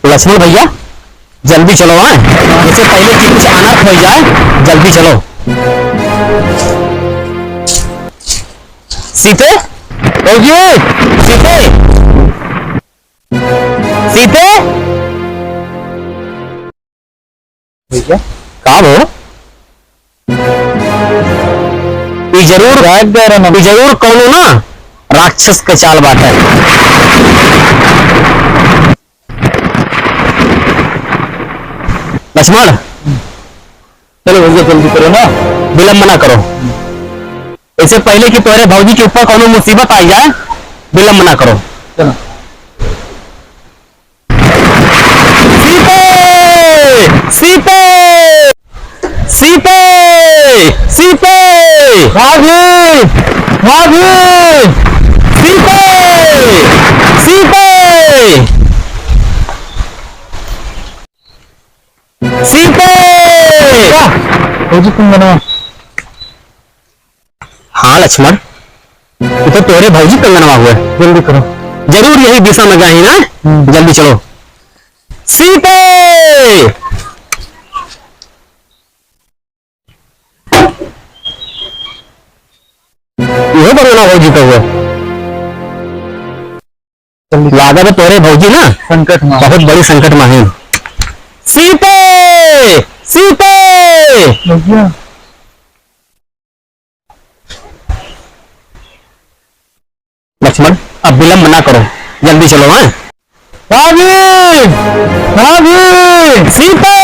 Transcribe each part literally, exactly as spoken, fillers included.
लक्ष्मण भैया, जल्दी चलो, हाँ? इससे पहले कि कुछ अनर्थ हो जाए, जल्दी चलो। सीते, भौजी, सीते, सीते। भैया। का हो? ई जरूर, ई जरूर कौनो ना राक्षस के चाल बाटे। लक्ष्मण, चलो भैया, जल्दी करो ना, विलंब ना करो। इससे पहले कि तोहरे भौजी के ऊपर कौनो मुसीबत आ जाए, विलंब ना करो। चलो। सीते! सीते! सीते! सीते! भाभी! भाभी! सीते! सीते! सीते! क्या? भौजी, तुम बनाओ। हाँ लक्ष्मण, ये तो तोरे भौजी कंगनवा हुए। जल्दी करो। जरूर यही दिशा में जाही ना? हम्म। जल्दी चलो। सीते! इहो कंगनवा भौजी का हुए। लागत है तोरे भौजी ना संकट में। बहुत बड़ी संकट में है। सीते! सीते! भैया। लक्ष्मण, अब विलंब ना करो, जल्दी चलो, हाँ? भाभी! भाभी! सीते!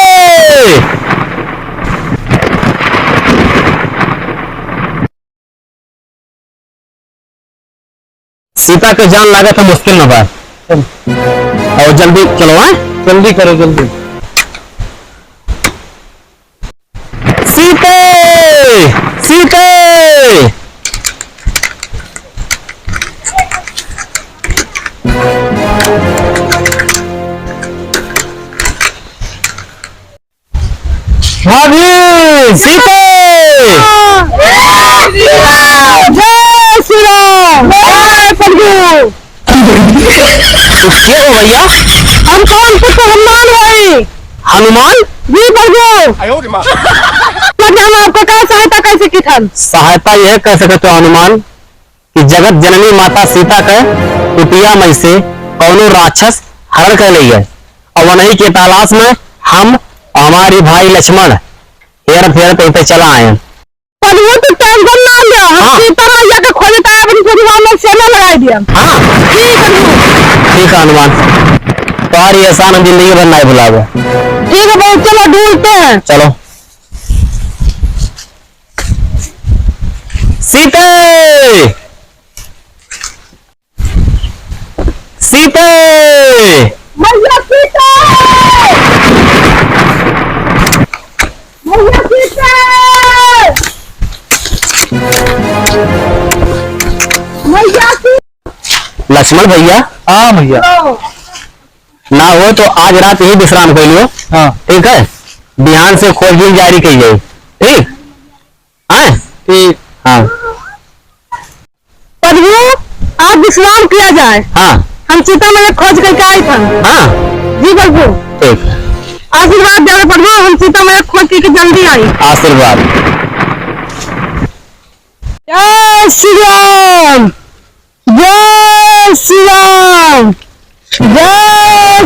सीता के जान लागत है मुश्किल में बा। चल। और जल्दी चलो, हाँ? जल्दी करो, जल्दी। सीते! सीते! भाभी! सीते! जय श्री राम! जय प्रभु! के हो भैया? हम कौन पुत्र हनुमान भाई। हनुमान? जी प्रभु। आयो रे माँ। मतलब हम आपको का सहायता कर सकी थन? सहायता यह कर सकते हो हनुमान, कि जगत जननी माता सीता के कुटिया में से कौनो राक्षस हरण कर ले गए और वहीं के तलाश में हम और हमारी भाई लक्ष्मण हेरत हेरत यहीं पे चला आए। प्रभु, तू tension ना ले, हम हाँ। सीता मैया के खोजता है, अपनी परिवार में सेना लगा दिया। हाँ। ठीक है प्रभु। ठीक है हनुमान, तुम्हारी एहसान हम जिंदगी भर नहीं भुलावे। ठीक है प्रभु, चलो ढूंढते हैं। चलो। सीते! सीते! मैया सीते! मैया सीते! मैया सीते! लक्ष्मण भैया। हाँ भैया। ना हो तो आज रात यही विश्राम कर लियो। हाँ। ठीक है, बिहान से खोजबीन जारी करी जाई। ठीक। हाँ? ठीक। हाँ। प्रभु, आप विश्राम किया जाए। हाँ। हम सीता मैया खोज करके आई थन। हाँ। जी प्रभु। ठीक। आशीर्वाद देवे प्रभु, हम सीता मैया खोज के जल्दी आई। आशीर्वाद। जय श्री राम। जय श्री राम, जय